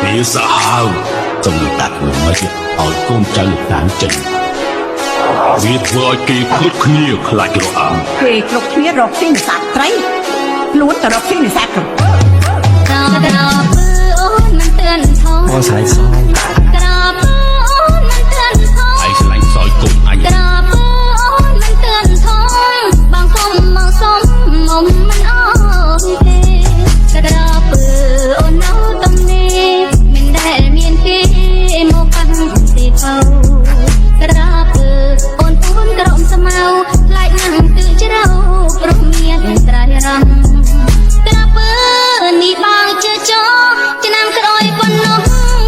វាសាហាវសូមលោកតាធ្វើម៉េចឲ្យកូនចៅលោកតាចេញវាធ្វើឲ្យគេគ្រប់គ្នាខ្លាចរអា គេគ្រប់គ្នារកស៊ីនេសាទត្រីខ្លួនទៅរកស៊ីនេសាទក្រពើ ក្រក្រពើអូនមិនទឿនថង អូស្រឡាញ់សយ ក្រពើអូនមិនទឿនថង ឯងស្រឡាញ់សោយកូនអញ ក្រពើអូនមិនទឿនថងបងគុំមកសុំមុំមិនអោយទេក្រពើអូននៅតំនេះមិនដែលមានគេមកប៉ះទេបៅក្រពើអូនពួនក្រមស្មៅខ្លាចណាស់ទឺជ្រៅព្រោះមានត្រៃរំ ក្រពើនេះបងជឿចោឆ្នាំក្រោយប៉ុណ្ណោះ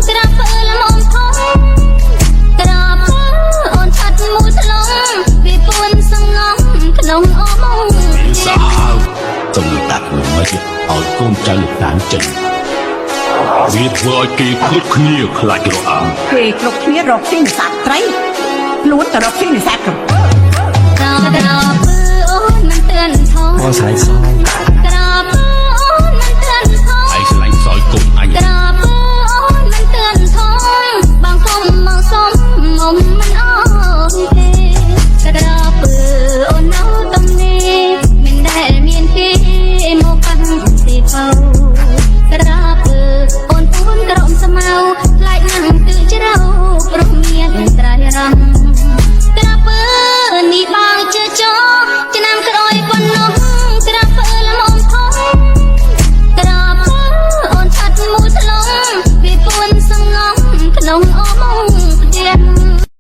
ក្រពើល្មមធំក្រពើអូនឆាត់មូលថ្លង់វាពួនសងំក្នុងអមង វាសាហាវសូមលោកតាធ្វើម៉េចឲ្យកូនចៅលោកតាចេញវាធ្វើឲ្យគេគ្រប់គ្នាខ្លាចរអា គេគ្រប់គ្នារកស៊ីនេសាទត្រីខ្លួនទៅរកស៊ីនេសាទក្រពើ ក្រក្រពើអូនមិនទឿនថង អូស្រឡាញ់សយ